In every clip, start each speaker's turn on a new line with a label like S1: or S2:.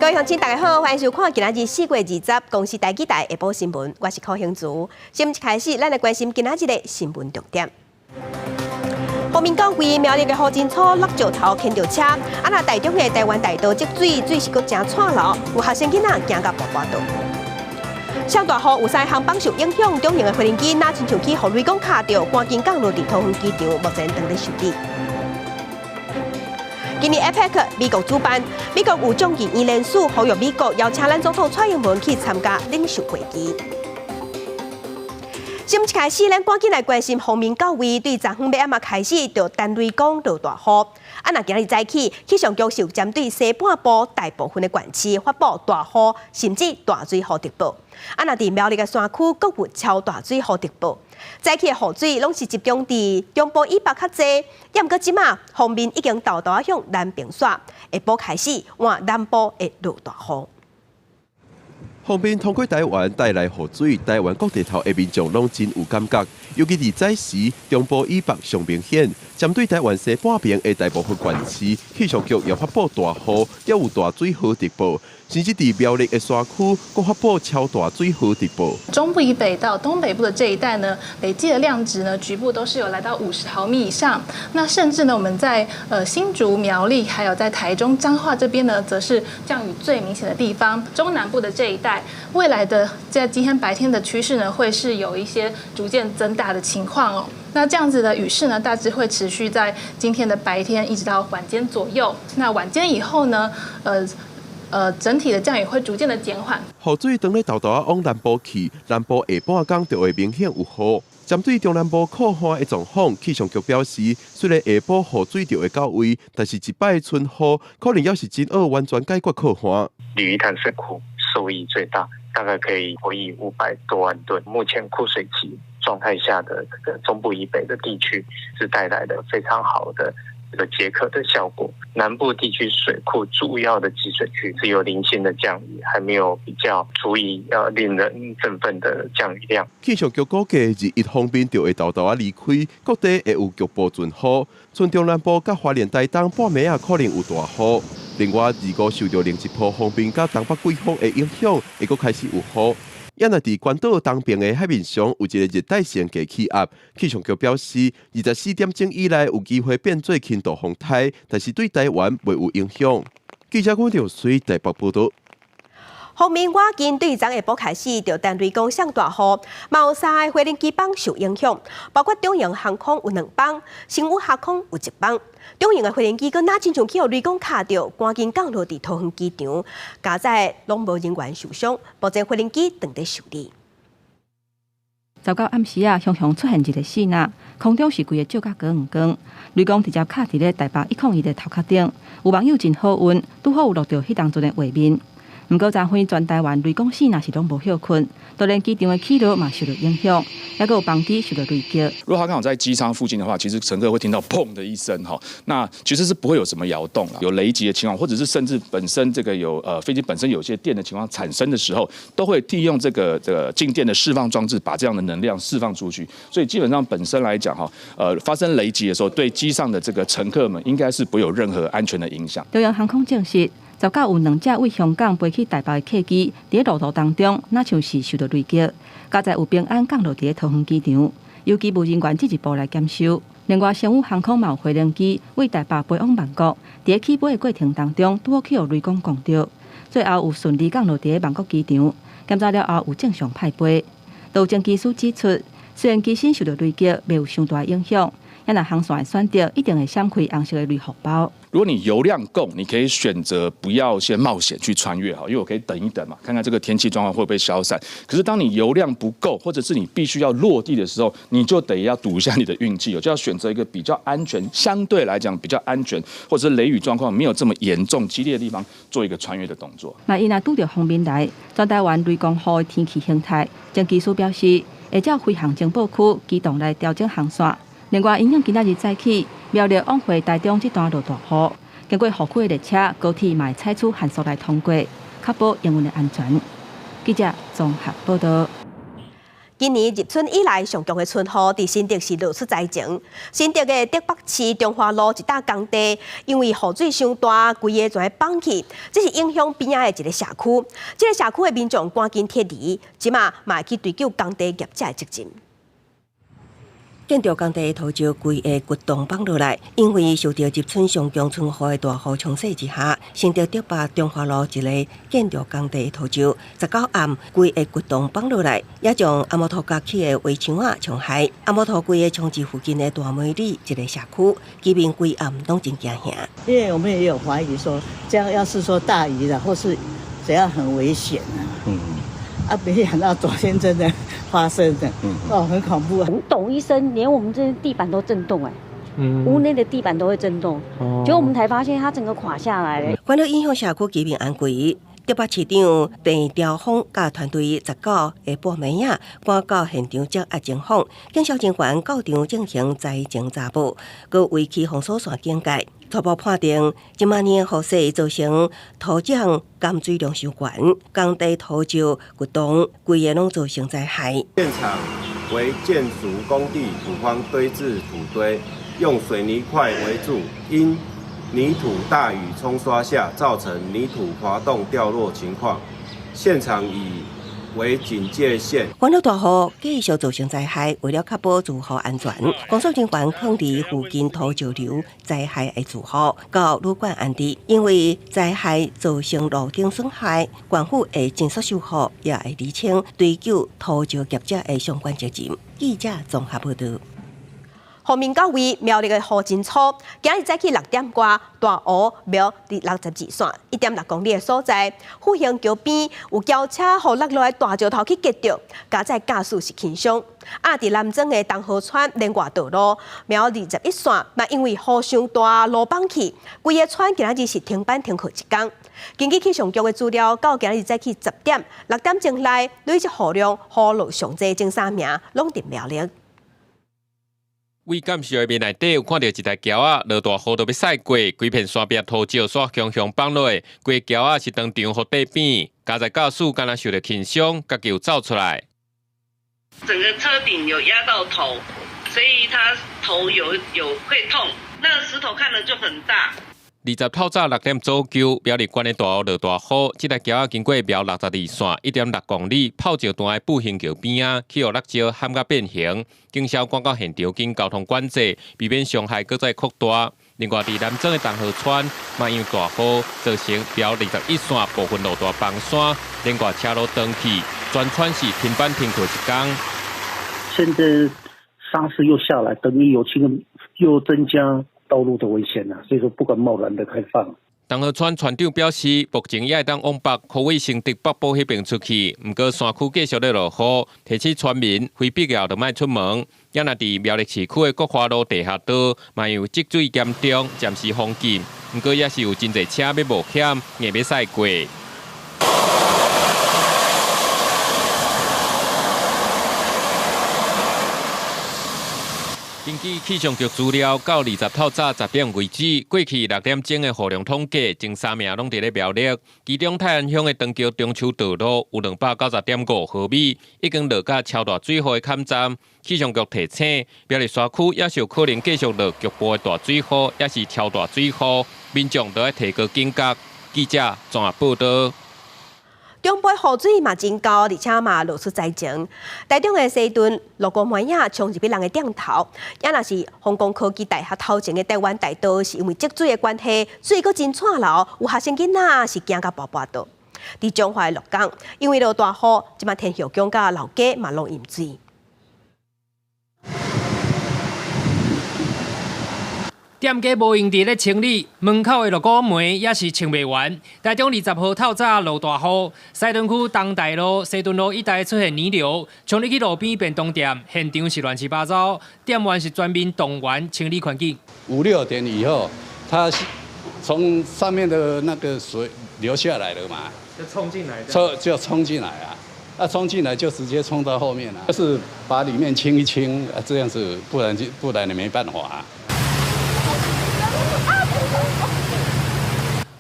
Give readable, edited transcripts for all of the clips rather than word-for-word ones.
S1: 位鄉親，大家好，歡迎收看今仔日4月20公視台語台下晡新聞，我是柯興竹。新聞一開始，咱來關心今仔日的新聞重點。鋒面到位，苗栗的雨真粗，落石頭牽著車。啊，若台中的台灣大道積水，水是閣誠掣流，有學生囡仔驚甲跋跋倒。上大雨有三航班受影響，長榮的飛行機若親像去予雷公敲著，趕緊降落佇桃園機場，目前正佇修理。今年 APEC 美國主辦，美國有眾議院聯署呼籲美國邀請咱總統蔡英文去參加領袖會議。新聞一開始，咱趕緊來關心鋒面到位，對昨昏欲暗仔開始就陳雷公落大雨。啊，若今日早起，氣象局是有針對西半部大部分的縣市發布大雨甚至大水雨特報。啊，若佇苗栗的山區，閣有超大水雨特報。早起的雨水攏是集中佇中部以北較濟，猶毋過這馬鋒面已經沓沓仔向南邊徙，下晡開始往南部會落大雨。
S2: 鋒面通過台灣帶來雨水，台灣各地頭的民眾攏真有感覺，尤其佇早時中部以北上明顯。針對台灣西半邊的大部分縣市，氣象局也發布大雨，也有大水雨特報，甚至佇苗栗的山區，閣發布超大水雨特報。
S3: 中部以北到東北部的這一帶呢，累計的量值呢，局部都是有來到50毫米以上。那甚至呢，我們在新竹苗栗，還有在台中彰化這邊呢，則是降雨最明顯的地方。中南部的這一帶，未來的在今天白天的趨勢呢，會是有一些逐漸增大的情況哦。那這樣子的雨勢呢，大致會持續在今天的白天一直到晚間左右。那晚間以後呢，整體的降雨會逐漸的減緩。
S2: 雨水當咧沓沓仔往南部去，南部下半工就會明顯有雨。針對中南部洘旱的狀況，氣象局表示，雖然下晡雨水就會到位，但是一擺春雨可能猶是真愛完全解決洘旱。
S4: 鯉魚潭水庫受益最大，大概可以回溢500多萬噸。目前枯水期狀態下的這個中部以北的地區，是帶來了非常好的這個解渴的效果。南部地區水庫主要的集水區只有零星的降雨，還沒有比較足以要令人振奮的降雨量。
S2: 氣象局估計，二一鋒面就會沓沓仔離開，各地會有局部陣雨。賰中南部佮花蓮台東半暝仔可能有大雨。另外，25受著另一波鋒面佮東北季風的影響，會閣開始有雨。也若佇關島東邊的海面上有一个熱帶性低氣壓，氣象局表示，24點鐘以內有機會變做輕度風台，但是對台灣袂有影響。記者郭兆水台北報道。
S1: 鋒面倚近對昨下晡開始，就陳雷公上大雨，嘛有三个飛行機班受影響，包括長榮航空有兩班，星宇航空有一班。長榮的飛行機閣若親像去予雷公敲著，趕緊降落佇桃園機場，佳哉攏無人員受傷，目前飛行機正佇修理。
S5: 19暗時仔，雄雄出現一个爍爁，空中是規个照甲光光，雷公直接敲佇咧台北101的頭殼頂。有網友真好運，拄好有錄著彼當陣的畫面。毋過昨昏全台灣雷公爍爁是攏無歇睏，就連機場的起落嘛受著影響，猶閣有班機受著雷擊。
S6: 如果他剛好在機艙附近的話，其實乘客會聽到砰的一聲哈，那其實是不會有什麼搖動，有雷擊的情況，或者是甚至本身這個有飛機本身有些電的情況產生的時候，都會利用這個靜電的釋放裝置，把這樣的能量釋放出去。所以基本上本身來講哈，發生雷擊的時候，對機上的這個乘客們應該是不會有任何安全的影響。
S5: 長榮航空證實，19有兩架對香港飛去台北的客機，佇路途當中，若像是受著雷擊，佳哉有平安降落佇咧桃園機場，由機務人員進一步來檢修。另外，星宇航空嘛有飛行機對台北飛往曼谷，佇咧起飛的過程當中，拄好去予雷公摃著，最後有順利降落佇咧曼谷機場，檢查了後有正常派飛。都有機師指出，雖然機身受著雷擊，袂有傷大影響，但若航線的選擇一定會閃開紅色的雷雨包。
S6: 如果你油量夠，你可以選擇不要先冒險去穿越哈，因為我可以等一等嘛，看看這個天氣狀況會不會消散。可是當你油量不夠，或者是你必須要落地的時候，你就得要賭一下你的運氣，就要選擇一個比較安全，相對來講比較安全，或者是雷雨狀況沒有這麼嚴重激烈的地方，做一個穿越的動作。
S5: 那伊若拄著鋒面來，全台灣雷公雨的天氣形態，鄭技師表示，會照飛航情報區機動來調整航線。另外，影響今仔日早起，苗栗往回台中這段落大雨，經過雨區的列車、高鐵嘛會採取限速來通過，確保營運的安全。記者綜合報道。
S1: 今年入春以來，上強的春雨佇新竹是落出災情。新竹的竹北市中華路一搭工地，因為雨水傷大，規个全崩去，這是影響邊仔的一个社區。這个社區的民眾趕緊撤離，這馬嘛會去追究工地業者的責任。
S7: 建築工地的土石規个掘動崩落來，因為受著入春上強春雨的大雨沖洗之下，新竹竹北中華路一个建築工地的土石，19暗規个掘動崩落來，也將阿摩托架起的圍牆仔沖害。阿摩托規个衝至附近的大梅里一个社區，居民規暗攏真驚嚇。
S8: 因為我們也有懷疑說，這樣要是說大雨了，或是怎樣很危險啊。啊！沒想到昨天真的發生的，哦，很恐怖啊！
S9: 咚一聲，連我們這地板都震動，屋內的地板都會震動，結果我們才發現它整個垮下來了。
S7: 煩惱影響社區居民安危，竹北市長鄭調峰佮團隊19下晡暝仔趕到現場掌握情況，警消人員到場進行災情查報，閣圍起封鎖線警戒。初步判定，這馬年雨勢造成土壤含水量傷懸，工地土石掘動，規个攏造成災害。
S10: 現場為建築工地土方堆置土堆，用水泥塊圍住，因泥土大雨沖刷下，造成泥土滑動掉落情況。現場已為警戒線。
S7: 煩惱大雨繼續造成災害，為了確保住戶安全，工作人員囥佇附近土石流災害的住戶到旅館安置。因為災害造成路頂損害，縣府會盡速修復，也會釐清追究土石業者的相關責任。記者綜合報導。
S1: 雨面到位，苗栗的雨真粗。今日早起6點外，大湖苗佇62線1.6公里的所在，復興橋邊有轎車予落落來大石頭去擊著，駕駛駕駛是輕傷。啊，佇南庄的東河村連外道路苗21線，嘛因為雨傷大，路崩去，規个村今仔日是停班停課一工。根據氣象局的資料，到今日早起10點，6點鐘內累積雨量雨落上濟前三名，攏佇苗栗。
S11: 為監視的面內底有看著一台轎仔落大雨都欲駛過，規片山壁土石煞強強崩落，規轎仔是當場予底扁，駕駛駕駛敢若受著輕傷，家己有走出來。
S12: 整個車頂有壓到頭，所以他頭有會痛，那個石頭看了就很大。
S11: 20透早6點左右，苗栗縣的大湖落大雨，這台轎仔經過苗62線1.6公里，炮石段的步行橋邊仔，去予落石撼甲變形，警消趕到現場，經交通管制，避免傷害閣再擴大。另外，佇南庄的東河村，嘛因為大雨造成苗21線部分路段崩山，連帶車路斷去，全村是停班停課一工。
S13: 現在沙石又下來，等於有又增加道路的危險啊，所以說不敢貿然的開放。
S11: 東河村村長表示，目前也會當往北，可為新竹北部彼邊出去。毋過山區繼續咧落雨，提醒村民非必要就莫出門。也若佇苗栗市區的國華路地下道，嘛有積水嚴重，暫時封禁。毋過也是有真濟車欲冒險，硬欲駛過。根據氣象局資料，到20透早10點為止，過去6點鐘的雨量統計，前三名攏佇咧苗栗。其中泰安鄉的長橋中秋道路有290.5毫米，已經落甲超大水雨的坎站。氣象局提醒，苗栗山區也是有可能繼續落局部的大水雨，也是超大水雨，民眾都愛提高警覺。記者綜合報導。
S1: 中部雨水嘛真高，而且嘛落出災情。台中的西屯落雨暝仔衝入去人的頂頭，也若是皇宮科技大學頭前的台灣大道，是因為積水的關係，水閣真掣流，有學生囡仔是驚甲跋跋倒。佇彰化的鹿港，因為落大雨，這馬天后宮佮老街嘛攏淹水。
S14: 店家無閒佇咧清理，門口的鹿骨梅也是清袂完。台中20號透早落大雨，西屯區東大路、西屯路一帶出現泥流，衝入去路邊便當店，現場是亂七八糟。店員是全面動員清理環境。
S15: 5、6點以後，它從上面的那個水流下來了嘛，
S14: 就衝進來，
S15: 就衝進來啊！啊，衝進來就直接衝到後面了，就是把裡面清一清，啊，這樣子，不然你沒辦法。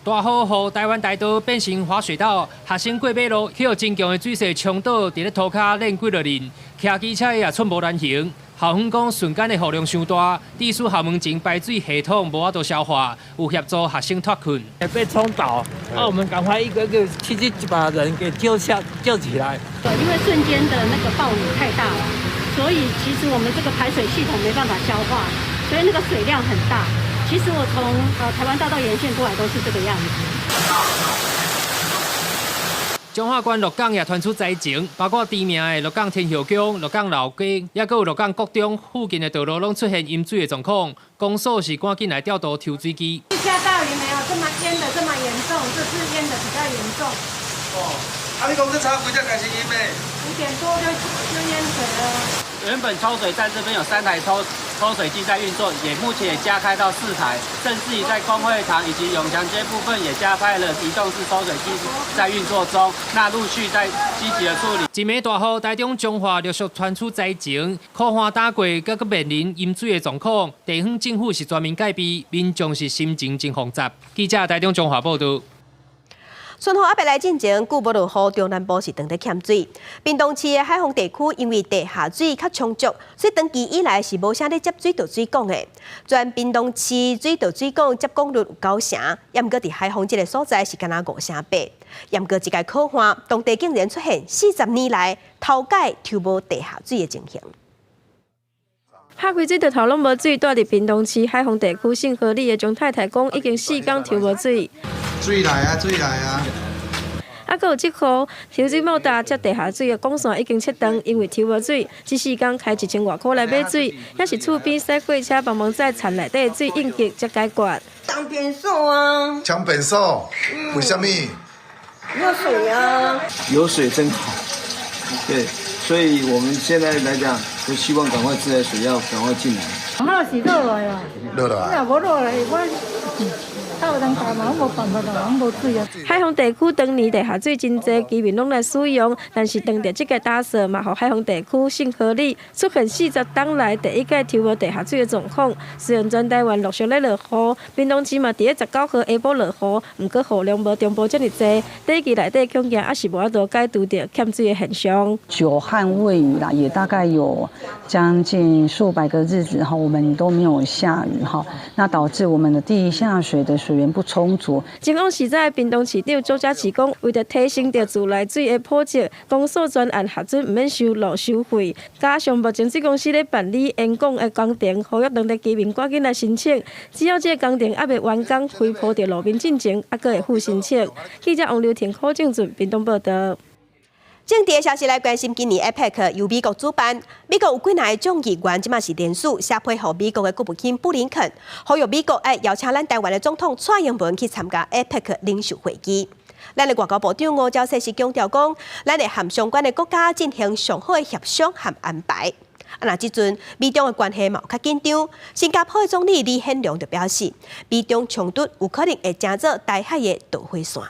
S14: 大大雨予台灣大道變成滑水道，學生過馬路，予真強的水勢衝倒，佇咧塗跤練幾落面，騎機車也寸步難行。校方講瞬間的雨量傷大，致使校門前排水系統無法度消化，有協助學生脫困。
S16: 被衝倒，那我們趕快一個個去把人給救下救起來。
S17: 對，因為瞬間的那個暴雨太大了，所以其實我們這個排水系統沒辦法消化，所以那個水量很大。其實我從台灣大道沿線過來都是這個樣子。
S14: 彰化縣鹿港也傳出災情，包括知名的鹿港天后宮、鹿港老街，抑閣有鹿港國中附近的道路，攏出現淹水的狀況。公所是趕緊來調度抽水機。
S17: 下大雨沒有這麼淹得這麼嚴重，這次淹得比較嚴重。
S18: 哦，啊你講這差幾點開始淹的？5
S17: 點多就淹水了。
S19: 原本抽水站這邊有3台抽水機在運作，也目前也加開到4台，甚至於在公會堂以及永強街部分也加派了移動式抽水機在運作中。那陸續在積極的處理。
S14: 一暝大雨，台中彰化陸續傳出災情，苦旱打過，閣閣面臨淹水的狀況。地方政府是全面戒備，民眾是心情真複雜。記者台中彰化報道。
S1: 春雨猶未來進前，久無落雨，中南部是當咧欠水。屏東市的海豐地區因為地下水較充足，所以長期以來是無啥咧接水道水管的。全屏東市水道水管接管率有9成，毋過佇海豐這个所在是干焦5成8。毋過這屆苦旱，當地竟然出現40年來頭擺抽無地下水的情形。
S20: 拍開水道頭攏無水，住佇屏東市海豐地區姓何里的張太太講，已經4工抽無水。
S18: 水來啊，水來啊！
S20: 啊，閣有這箍抽水莫達接地下水的管線已經切斷，因為抽無水，這4工開1000外箍來買水，抑是厝邊駛貨車幫忙載田內底的水應急才解決。
S21: 搶便所啊！
S18: 搶便所？為什麼？
S21: 有水啊！
S22: 有水真好，對，所以我們現在來講，就希望趕快自來水要趕快進來。
S23: 好是落來啊，
S18: 落來。
S23: 若無落來，我。無辦法啦，攏無水啊。
S20: 海豐地區當年地下水真濟，居民攏來使用，但是當著這个打掃嘛，予海豐地區信和里出現40冬來第一擺抽無地下水的狀況。雖然全台灣陸續咧落雨，屏東市嘛佇咧19號下晡落雨，毋過雨量無中部遮爾濟，短期內底恐驚猶是無法度解除著欠水的現象。
S24: 久旱未雨啦，也大概有將近數百個日子哈，我們都沒有下雨哈，那導致我們的地下水的水源不充足。
S20: 前往時在屏東市長周佳琪講，為著提升著自來水的品質，公所專案核准毋免收路收費，加上目前水公司咧辦理延港的工程，呼籲當地居民趕緊來申請。只要這个工程猶未完工，恢復佇路面進前，猶閣會付申請。記者王劉婷、柯正俊，屏東報道。
S1: 政治的消息來關心，今年 APEC 由美國主辦，美國有幾若个眾議員，這馬是連署寫批予美國的國務卿布林肯，呼籲美國愛邀請咱台灣的總統蔡英文去參加 APEC 領袖會議。咱的外交部長吳釗燮是強調講，咱會和相關的國家進行上好的協商和安排。啊，若這陣美中的關係嘛有較緊張，新加坡的總理李顯龍就表示，美中衝突有可能會成做台海的導火線。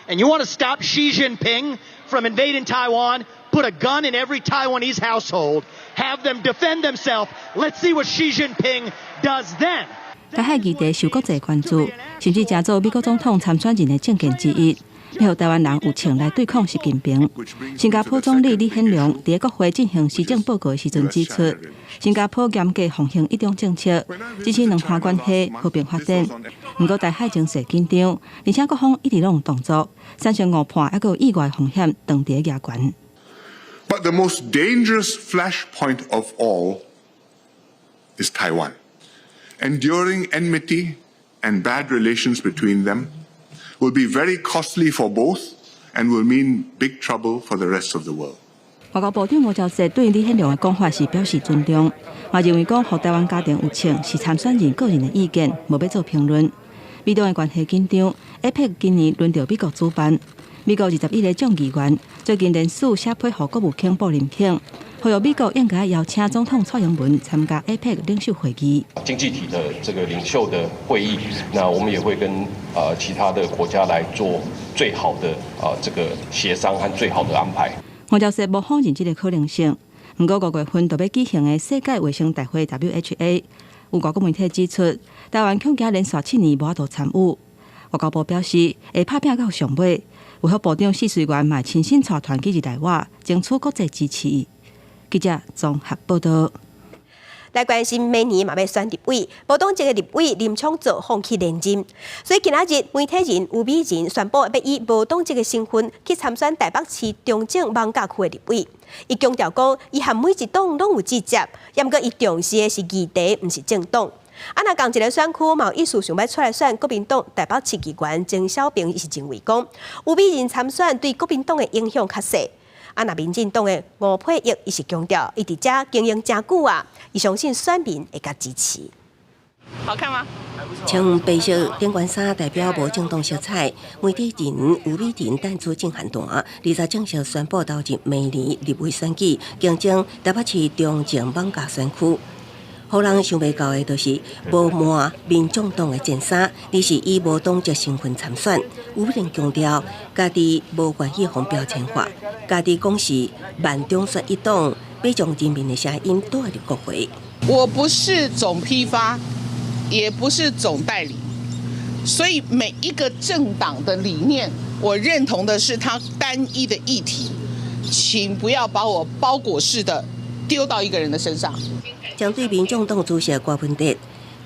S25: And you want to stop Xi Jinping from invading Taiwan? Put a gun in every Taiwanese household. Have them defend themselves. Let's see what Xi Jinping does then.
S5: 台海議題受國際關注，甚至成做美國總統參選人的政見之一。欲予台灣人有槍來對抗習近平。新加坡總理李顯龍佇國會進行施政報告的時陣指出，新加坡嚴格奉行一中政策，支持兩岸關係和平發展。毋過台海情勢緊張，而且各方一直攏有動作，產生誤判，抑閣有意外風險，當佇咧舉懸。
S26: But the most dangerous flashpoint of all is Taiwan. Enduring enmity and bad relations between them will be very costly for both and will mean big trouble for the rest of the world.
S5: 外交部長吳釗燮對李顯龍的講法是表示尊重，嘛認為講予台灣家庭有槍是參選人個人的意見，無欲做評論。美中的關係緊張，APEC 今年輪著美國主辦，美國21个眾議員最近連署寫批予國務卿布林肯，呼籲美國應該邀請總統蔡英文參加 APEC 領袖會議。
S27: 經濟體的這個領袖的會議，那我們也會跟其他的國家來做最好的這個協商和最好的安排。
S5: 吳釗燮無否認這个可能性，毋過5月份就欲舉行的世界衛生大會 WHA，有外國媒體指出，台灣恐驚連續7年無法度參與。外交部表示會拍拚到上尾。衛福部長許瑞元嘛親身帶團去日內瓦，爭取國際支持。記者綜合報道。
S1: 來關心明年嘛欲選立委，無黨籍的立委林昶佐放棄連任，所以今仔日媒體人吳美仁宣布欲以無黨籍的身份去參選台北市中正艋舺區的立委。伊強調講，伊和每一黨攏有接觸，毋過伊重視的是議題，毋是政黨。啊，若仝一个選區嘛有意思想欲出來選國民黨台北市議員曾小平，伊是認為講，吳美仁參選對國民黨的影響較細。啊，若民進黨的吳沛憶，伊是強調，伊佇遮經營誠久啊，伊相信選民會共支持。
S12: 好看嗎？
S7: 穿白色頂懸衫代表無政黨色彩，媒體人吳美仁淡出競選壇，20正式宣布投入明年立委選舉，競爭台北市中正艋舺選區。予人想袂到的，就是無換民眾黨的戰衫，而是以無黨籍身份參選。吳美仁強調，家己無願意予標籤化，家己講是萬中選一黨，欲將人民的聲音帶入國會。
S2: 我不是總批發，也不是總代理，所以每一個政黨的理念，我認同的是他單一的議題，請不要把我包裹式的丟到一個人的身上。
S7: 針對民眾黨主席郭文哲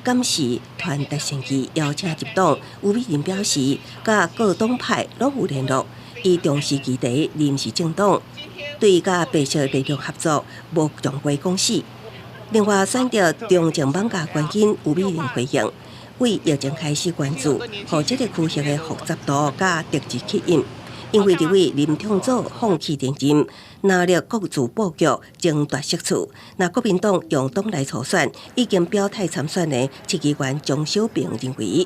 S7: 感謝傳達善意邀請入黨，吳美仁表示，佮各黨派攏有聯絡，伊重視議題，毋是政黨，對佮白色力量合作無重話講死。另外，選擇中正艋舺關鍵，吳美仁回應，對疫情開始關注，予這个區域的複雜度佮政治氣焰。因為立委林昶佐放棄連任，藍綠各自布局爭奪席次。若國民黨用黨內初選已經表態參選的市議員鍾小平認為，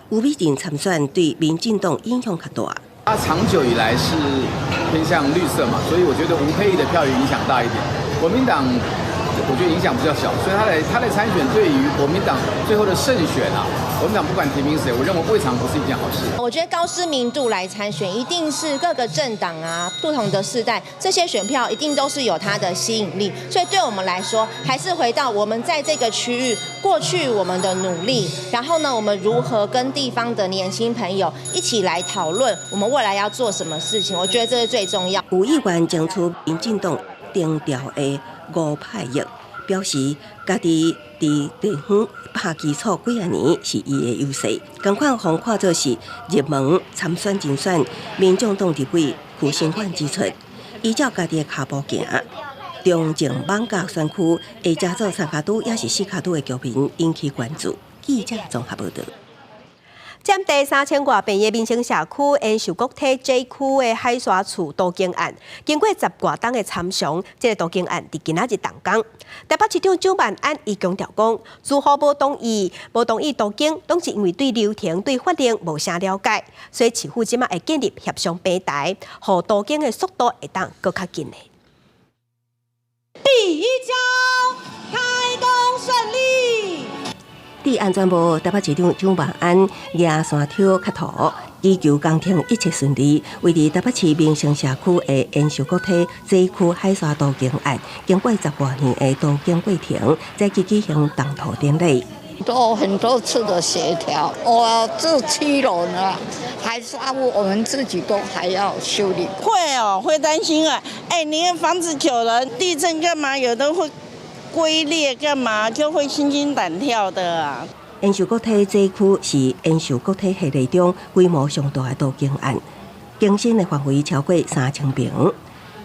S7: 吳美仁參選對民進黨影響較大。
S3: 他長久以來是偏向綠色嘛，所以我覺得吳沛憶的票影響大一點。國民黨我覺得影響比較小，所以他來參選對於國民黨最後的勝選啊，國民黨不管提名誰，我認為未嘗不是一件好事。
S4: 我覺得高知名度來參選，一定是各個政黨啊，不同的世代，這些選票一定都是有它的吸引力。所以對我們來說，還是回到我們在這個區域過去我們的努力，然後呢，我們如何跟地方的年輕朋友一起來討論我們未來要做什麼事情？我覺得這是最重要。
S7: 有議員爭取民進黨頂調的吳沛憶表示，家己佇地方拍基礎幾仔年是伊的優勢，仝款予看做是熱門參選人選。民眾黨立委許聲遠指出，依照家己的跤步行，中正艋舺選區會成做三跤拄抑是四跤拄的局面引起關注。記者綜合報道。
S1: 佔地3000外坪的民生社區延壽國體 J 區的海沙厝都更案，經過十外冬的參詳，這个都更案佇今仔日動工。台北市長蔣萬安伊強調講，住戶無同意，無同意都更，攏是因為對流程、對法令無啥了解，所以市府這馬會建立協商平台，予都更的速度會當閣較緊的。
S6: 第一槍，開工順利。
S7: 佇安全部台北市長蔣萬安舉山挑磕頭，祈求工程一切順利。位佇台北市民生社區的延壽國體 J 區海沙都更案，經過十外年的都更過程，再去舉行動土典禮。
S8: 做很多次的協調，我住7樓呢，海沙屋我們自己都還要修理。
S9: 會哦，會擔心啊！哎，你看房子久了，地震幹嘛？有的會龜裂幹嘛？就會心驚膽跳的啊。
S7: 延壽國體 J 區是延壽國體系列中規模上大的都更案，更新的範圍超過3000坪。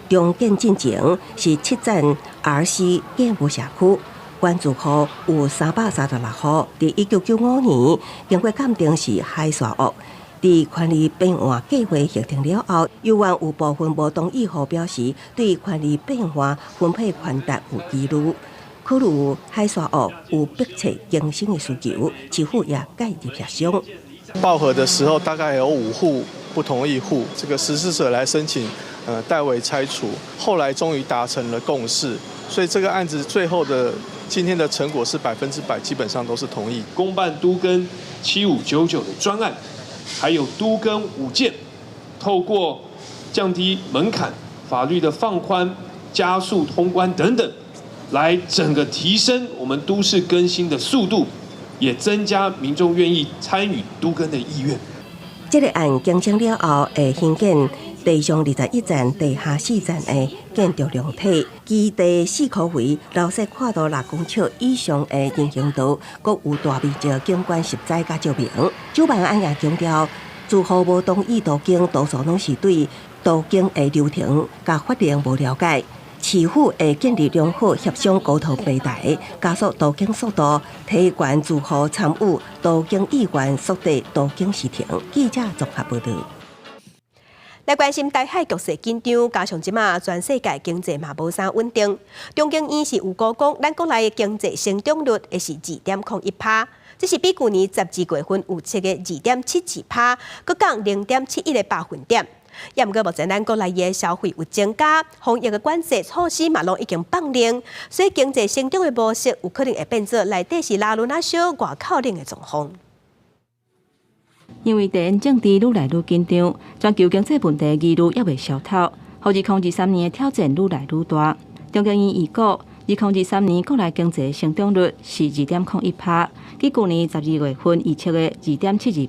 S7: 重建進程是七棧 RC 建屋社區，原住戶有336戶。佇1995年經過鑑定是海沙屋。佇權利變換計劃核定了後，猶原有部分無同意戶表示對權利變換分配權達有疑慮。考慮海沙屋有迫切更新的需求，市府也介入協商。
S10: 報核的時候，大概有5戶不同意戶，這個實施者來申請，代為拆除。後來終於達成了共識，所以這個案子最後的今天的成果是100%，基本上都是同意。
S28: 公辦都更7599的專案，還有都更五件，透過降低門檻、法律的放寬、加速通關等等，來整個提升我們都市更新的速度，也增加民眾願意參與都更的意願。
S7: 這个案建成了後，會興建地上21層、地下4層的建築量體，基地四箍圍，樓細闊度6公尺以上的人行道，閣有大面積景觀植栽佮照明。主辦案也強調，住戶無同意都更，多數攏是對都更的流程佮法令無了解。市府會建立良好協商溝通平台，加速都更速度，提懸住戶參與都更意願，速遞都更時程。記者綜合報導。
S1: 來關心台海局勢緊張，加上這馬全世界經濟嘛無啥穩定。中經院是預估講，咱國內的經濟成長率會是2.01%，這是比舊年12月份預測的2.72%，閣降0.71個百分點。也毋過目前咱國內的消費有增加，防疫的管制措施嘛攏已經放寬，所以經濟成長的模式有可能會變做內底是熱攄仔燒，外口冷的狀況。
S5: 因為地緣政治愈來愈緊張，全球經濟問題疑慮猶未消透，予2023年的挑戰愈來愈大。中經院預估，2023年國內經濟成長率是2.01%，比舊年12月份預測的2.72%，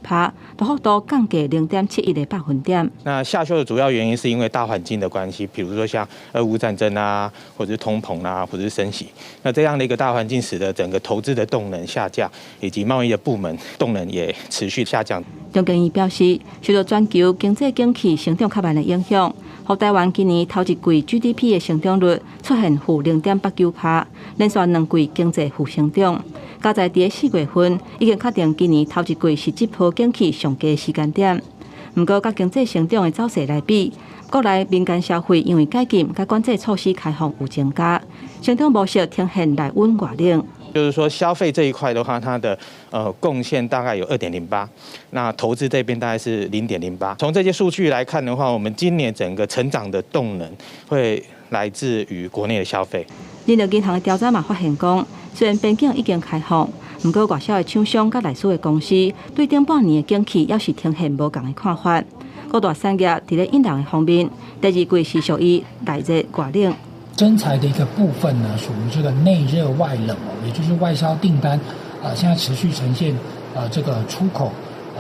S5: 大幅度降低0.71個百分點。
S11: 那下修的主要原因是因為大環境的關係，比如說像俄烏戰爭啊，或者是通膨啊，或者是升息。那這樣的一個大環境，使得整個投資的動能下降，以及貿易的部門動能也持續下降。
S5: 中經院表示，受到全球經濟景氣成長較慢的影響，予台灣今年頭一季 GDP 的成長率出現-0.89%，連續兩季經濟負成長。加在佇4月份已經確定今年頭一季實質破景氣上低時間點。毋過，佮經濟成長的走勢來比，國內民間消費因為解禁佮管制措施開放有增加，成長模式呈現內溫外冷。
S11: 就是說消費這一塊的話，它的貢獻大概有2.08，那投資這邊大概是0.08。從這些數據來看的話，我們今年整個成長的動能會來自於國內的消費。
S5: 人力銀行的調查嘛發現講，雖然邊境已經開放，毋過外銷的廠商佮內輸的公司對頂半年的景氣猶是呈現無仝的看法。各大產業佇咧引人的方面，第二季是屬於內熱外冷。
S13: 徵才的一個部分呢，屬於這個內熱外冷哦，也就是外銷訂單啊，現在持續呈現這個出口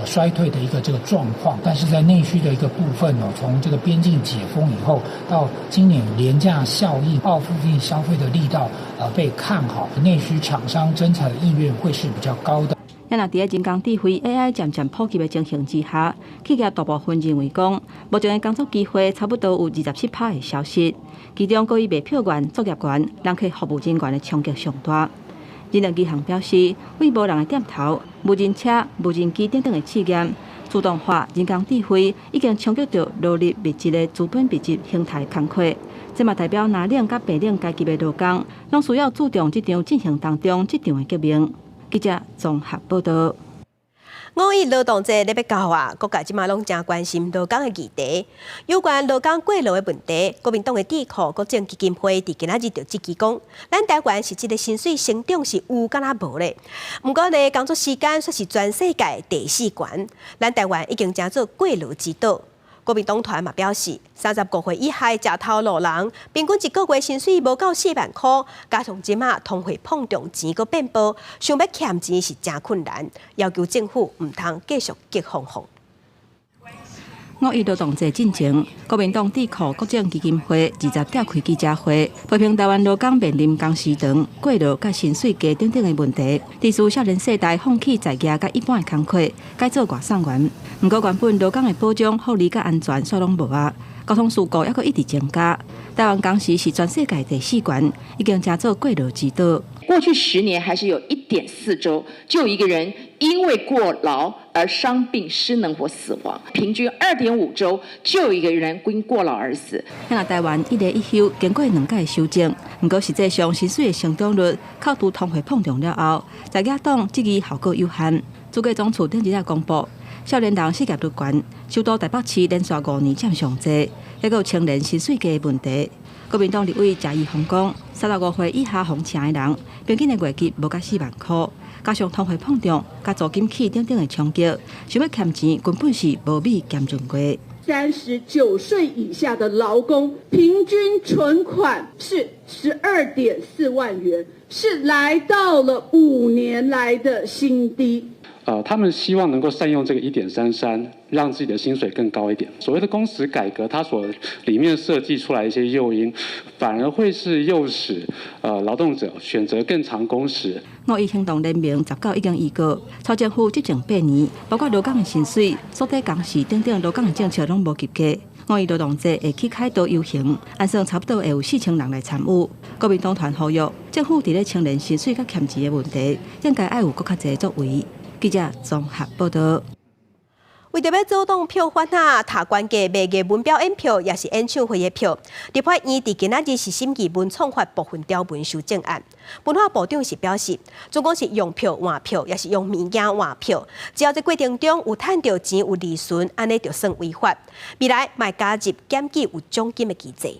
S13: 衰退的一個這個狀況。但是在內需的一個部分哦，從這個邊境解封以後，到今年連假效應、報復性消費的力道被看好，內需廠商徵才的意願會是比較高的。
S5: 若佇咧人工智慧 AI 漸漸普及的情形之下，企業大部分認為講，目前的工作機會差不多有27%會消失，其中閣以賣票員、作業員、人客服務人員的衝擊上大。人力銀行表示，對無人的店頭、無人車、無人機等等的試驗，自動化、人工智慧已經衝擊著勞力密集的資本密集形態工課。這嘛代表藍領佮白領階級的勞工，攏需要注重這場進行當中這場的革命。記者綜合報導。
S1: 五一勞動節咧欲到啊，各界這馬攏誠關心勞工的議題。有關勞工過勞的問題，國民黨的智庫國政基金會佇今仔日就質疑講，咱台灣實際的薪水成長是有敢若無咧。毋過呢，工作時間卻是全世界第四懸，咱台灣已經成做過勞之島。國民黨團嘛表示，35歲以下的食頭路人，平均一個月薪水無夠4萬箍，加上這馬通貨膨脹，錢閣變薄，想欲儉錢是誠困難，要求政府毋通繼續激放放。
S5: 五一勞動節進前，國民黨智庫國政基金會二十召開記者會，批評台灣勞工面臨工時長、過勞佮薪水低等等的問題，支持少年世代放棄在業佮一般的工課，改做外送員。毋過原本勞工的保障、福利佮安全，煞攏無啊。交通事故猶閣一直增加。台灣工時是全世界第四懸，已經成做過勞之島。
S14: 過去10年還是有1.4週，就一個人因為過勞而傷病、失能或死亡。平均2.5週就一個人因過勞而死。
S5: 若台灣一例一休經過兩屆修正，毋過實際上薪水的成長率扣除通貨膨脹了後，在野黨質疑效果有限。主計總處頂日仔公布，少年人失業率懸，首都台北市連續5年佔上濟，猶閣有青年薪水低的問題。國民黨立委謝宜豐講，35歲以下予請的人，平均的月入無到4萬箍，加上通貨膨脹、佮租金起等等的衝擊，想欲儉錢根本是無米兼閏月。
S15: 39歲以下的勞工平均存款是12.4萬元，是來到了5年來的新低。
S16: 他們希望能夠善用這個1.33，讓自己的薪水更高一點。所謂的工時改革，它所裡面設計出來一些誘因，反而會是誘使勞動者選擇更長工時。
S5: 五一行動聯盟19已經預告，蔡政府執政8年，包括勞工的薪水、縮短工時等等勞工的政策攏無及格。五一勞動節會去凱道遊行，按算差不多會有4000人來參與。國民黨團呼籲政府佇咧青年薪水佮欠錢的問題，應該愛有閣較濟作為。記者綜合報導。
S1: 為著欲阻擋票販啊，提懸價賣藝文表演票，抑是演唱會的票。立法院佇今仔日是審議文創法部分條文修正案。文化部長是表示，總講是用票換票，抑是用物件換票，只要這過程中有趁著錢有利潤，按呢就算違法。未來嘛會加入檢舉有獎金的機制。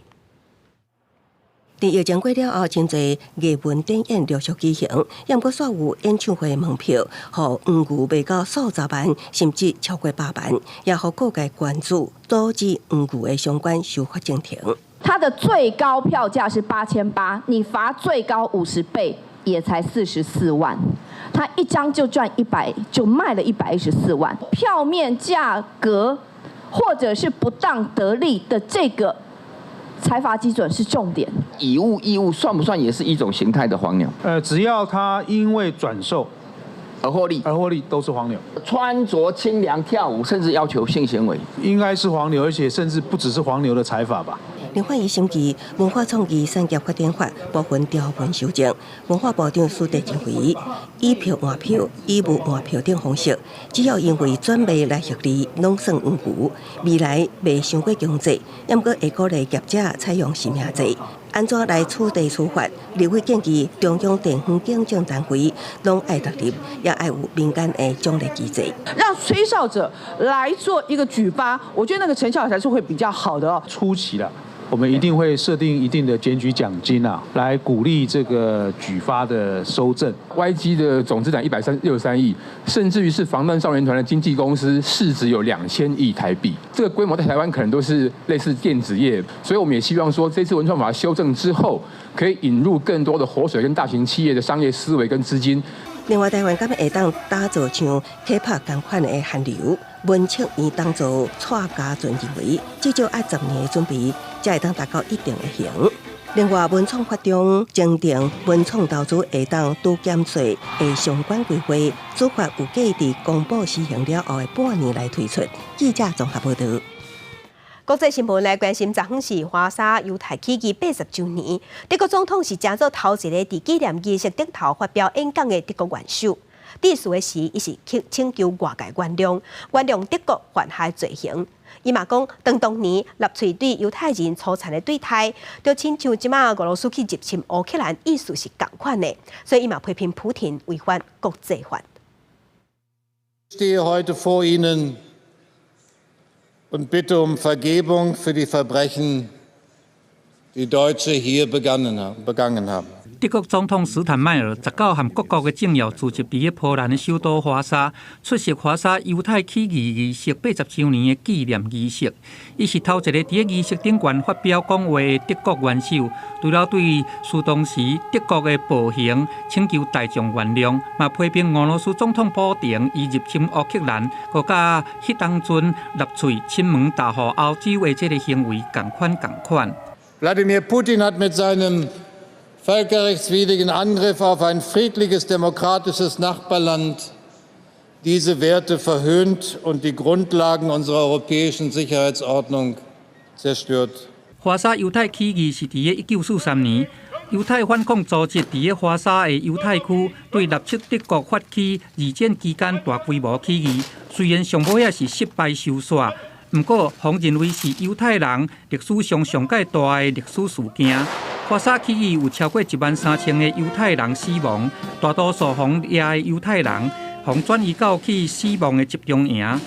S7: 佇疫情過了後，真濟藝文展演陸續舉行，毋過煞有演唱會門票，予黃牛賣到數十萬，甚至超過百萬，也予各界關注，阻止黃牛的相關修法進程。
S17: 它的最高票價是8800，你罰最高50倍，也才44萬，他一張就賺一百，就賣了114萬。票面價格或者是不當得利的這個裁罰基準是重點。
S18: 以物易物算不算也是一種形態的黃牛？
S19: 只要他因為轉售
S18: 而獲利，
S19: 而獲利都是黃牛。
S18: 穿着清涼跳舞，甚至要求性行為，
S19: 應該是黃牛，而且甚至不只是黃牛的裁罰吧。
S7: 立法院審議文化創意產業發展法部分條文修正，文化部長蘇德認為，以票換票、以物換票等方式，只要因為轉賣來獲利，攏算黃牛。未來袂傷過強制，毋過會鼓勵業者採用實名制。按怎來處理處罰？立委建議中央地方警政單位攏愛獨立，也愛有民間的獎勵機制。
S21: 讓吹哨者來做一個舉發，我覺得那個成效才是會比較好的哦。
S19: 初期啦，我們一定會設定一定的檢舉獎金啊，來鼓勵這個舉發的蒐證。
S22: YG 的總資產163億，甚至於是防彈少年團的經紀公司市值有2000億台幣，這個規模在台灣可能都是類似電子業，所以我們也希望說，這次文創法修正之後，可以引入更多的活水跟大型企業的商業思維跟資金。
S7: 另外，台灣敢會當打造像 K-pop 仝款的韓流？文策院董座蔡家俊認為，至少愛10年的準備，才會當達到一定的型。另外，文創法中增訂文創投資會當拄減稅的相關規劃，主法有計佇公布施行了後的半年來推出。記者綜合報導。
S1: 國際新聞來關心，昨昏是華沙猶太起義80週年，德國總統是成做頭一个佇紀念儀式頂頭發表演講的德國元首。致辭的時，伊是請求外界原諒，原諒德國犯下罪行。伊嘛講，當年納粹對猶太人粗殘的對待，就親像這馬俄羅斯去入侵烏克蘭意思是仝款的，所以伊嘛批評普廷違反國際法。
S23: Stehe heute vor Ihnen und bitte um Vergebung für die Verbrechen, die Deutsche hier begangen haben.
S24: 德國總統史坦邁爾19和各國的政要聚集佇波蘭的首都華沙，出席華沙猶太起義儀式80週年的紀念儀式。伊是頭一個佇儀式頂懸發表講話的德國元首，除了對當時德國的暴行請求大眾原諒，嘛批評俄羅斯總統普廷伊入侵烏克蘭，閣佮彼當陣納粹侵門大戶歐洲的這个行為仝款仝款。
S23: Wladimir Putin hat mit seinem völkerrechtswidrigen Angriff auf ein friedliches, demokratisches Nachbarland diese Werte verhöhnt und die Grundlagen unserer europäischen Sicherheitsordnung zerstört.
S24: 華沙猶太起義是佇1943年，猶太反抗組織佇華沙的猶太區對納粹德國發起二戰期間大規模起義，雖然上尾仔是失敗收煞，毋過，予認為是猶太人歷史上上蓋大的歷史事件。華沙起義有超過1萬3千個猶太人死亡，大多數予掠的猶太人，予轉移到去死亡的集中營。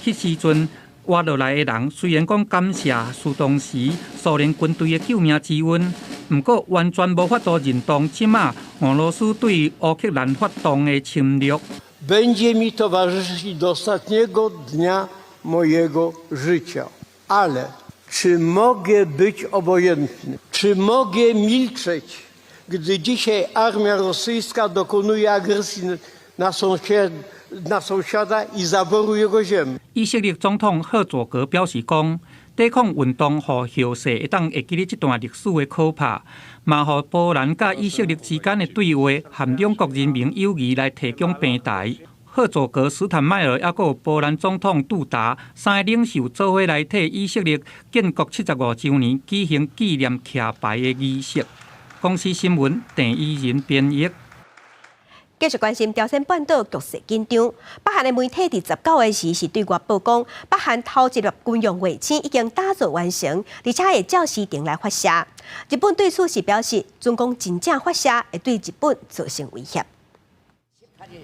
S24: 彼時陣活落來的人雖然講感謝當時蘇聯軍隊的救命之恩，毋過完全無法度認同這馬俄羅斯對烏克蘭發動的侵略。
S29: Będzie mi towarzyszyć do ostatniego dnia mojego życia. Ale czy mogę być obojętny? Czy mogę milczeć, gdy dzisiaj armia rosyjska dokonuje agresji na na sąsiada i zaboru jego ziemi.
S24: 以色列總統赫佐格表示講，抵抗運動予後世會當會記得這段歷史的可怕，嘛予波蘭佮以色列之間的對話和兩國人民友誼來提供平台。赫佐格、斯坦邁爾，猶閣有波蘭總統杜達三个領袖做伙來替以色列建國75週年舉行紀念徛牌的儀式。公視新聞鄭伊仁編譯。
S1: 繼續關心朝鮮半島局勢緊張，北韓的媒體佇19的時是對外報講，北韓頭一粒軍用衛星已經打造完成，而且會照時程來發射。日本對此是表示，準講真正發射會對日本造成威脅。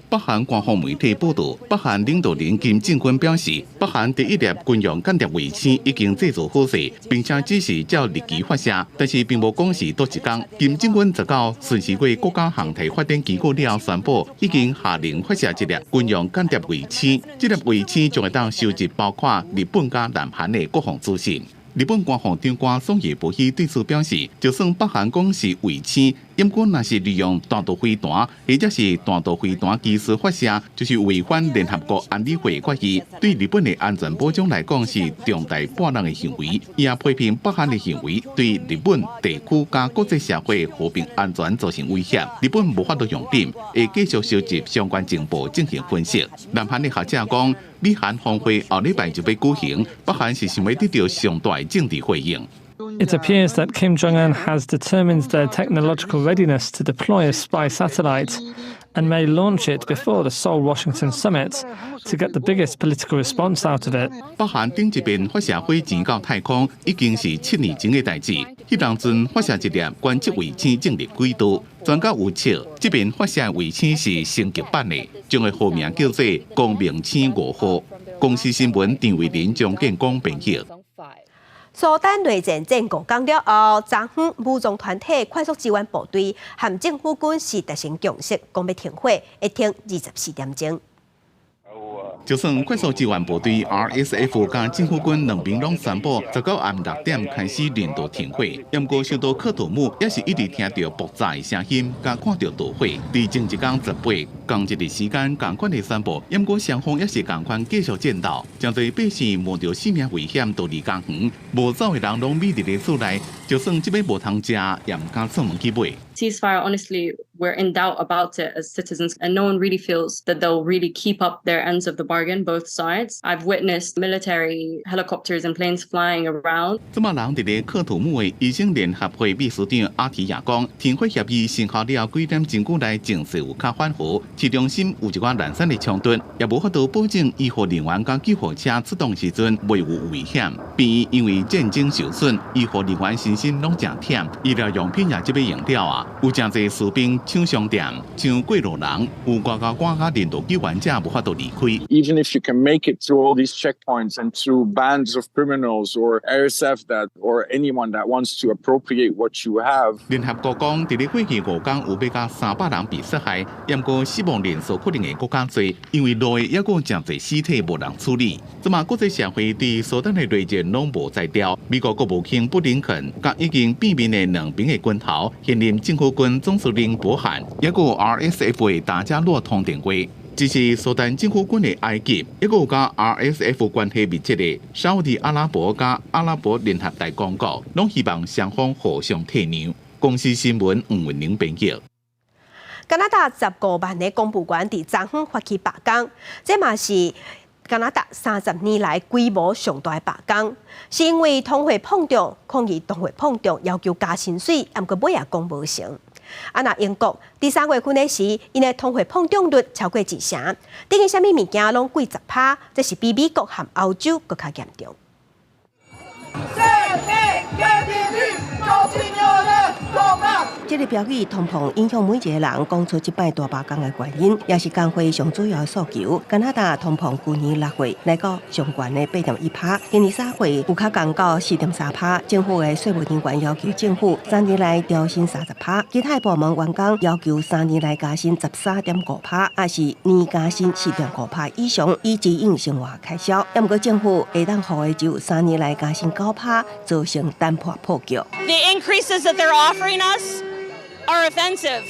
S2: 北韓官方媒體報道，北韓領導人金正恩表示，北韓第一粒軍用間諜衛星已經製造好勢，並且只是照日期發射，但是並無講是佗一工。金正恩19巡視過國家航太發展機構了後，宣布已經下令發射這粒軍用間諜衛星。這粒衛星將會當收集包括日本佮南韓的國防資訊。日本官房長官松野博一對此表示，就算北韓講是衛星，毋過若是利用彈道飛彈或者是彈道飛彈技術發射，就是違反聯合國安理會決議，對日本的安全保障來講是重大破人的行為。伊也批評北韓的行為對日本地區佮國際社會和平安全造成威脅。日本無法度容忍，會繼續收集相關情報進行分析。南韓的學者講，美韓峰會後禮拜就欲舉行，北韓是想欲得著上大的政治回應。
S3: It appears that Kim Jong Un has determined their technological readiness to deploy a spy satellite and may launch it before the Seoul-Washington summit to get the biggest political response out of it.
S2: 北韓頂一遍發射火箭到太空已經是7年前的代誌，彼當陣發射一粒觀測衛星進入軌道。專家預測，這遍發射衛星是升級版的，將會號名叫做光明星5號。公視新聞張慧玲、張建光編譯。
S1: 蘇丹內戰戰5工了後，昨昏武裝團體快速支援部隊和政府軍是達成共識，講欲停火，會停24點鐘。
S2: 就算快速支援部隊 RSF 佮政府軍兩邊攏宣布19暗6點開始人道停火，毋過首都喀土穆也是一直聽著爆炸的聲音，佮看著導火。佇前一工18仝一日時間仝款的宣布，毋過雙方也是仝款繼續戰鬥，誠濟百姓冒著性命危險逃離家園，無走的人攏匿佇咧厝內，就算這擺無通食，也毋敢出門去買。
S4: Ceasefire, honestly, we're in doubt about it as citizens, and no one really feels that they'll really keep up their ends of the bargain, both sides. I've witnessed military helicopters and planes flying around.
S2: 這馬人佇咧喀土穆的醫生聯合會秘書長阿提亞講，停火協議生效了後幾點鐘久來情勢有較緩和，市中心有一寡零散的衝突，也無法度保證醫護人員佮救護車出動時陣袂有危險。病院因為戰爭受損，醫護人員身心攏誠忝，醫療用品也這欲用了啊。有誠濟士兵搶商店、搶過路人，有外交官佮人道救援者無法度離開。
S6: Even if you can make it through all these checkpoints and through bands of criminals or RSF that or anyone that wants to appropriate what you have。
S2: 聯合國講，佇咧過去5工有欲共300人被殺害，毋過死亡人數可能會閣較濟，因為路的猶閣誠濟屍體無人處理。這馬國際社會對蘇丹的內戰攏無才調，美國國務卿布林肯佮已經變面的兩邊的軍頭，現任政府軍總司令伯罕，猶閣 RSF 的達加洛通電話。支持蘇丹政府軍的埃及，猶閣有佮 RSF 關係密切的沙烏地阿拉伯佮阿拉伯聯合大公國，攏希望雙方互相退讓。公視新聞黃文玲編譯。
S1: 加拿大15萬个公務員佇昨昏發起罷工，這嘛是加拿大30年來規模上大的罷工，是因為通貨膨脹，抗議通貨膨脹，要求加薪水，毋過尾也講無成。啊，若英國佇3月份的時，𪜶的通貨膨脹率超過一成，等於啥物物件攏貴10趴，這是比美國和歐洲閣較嚴重。
S7: 這个標語通膨影響每一個人，講出這擺大罷工的原因，也是工會上主要的訴求。加拿大通膨舊年6月來到上懸的8.1趴，今年3月有較降到4.3趴。政府的稅務人員要求政府3年內調薪30趴，其他部門員工要求3年內加薪13.5趴，抑是年加薪4.5趴以上，以支應生活開銷。毋過政府會當予的只有3年內加薪9趴，造成談判破局。
S12: The increases that they're offering us are offensive.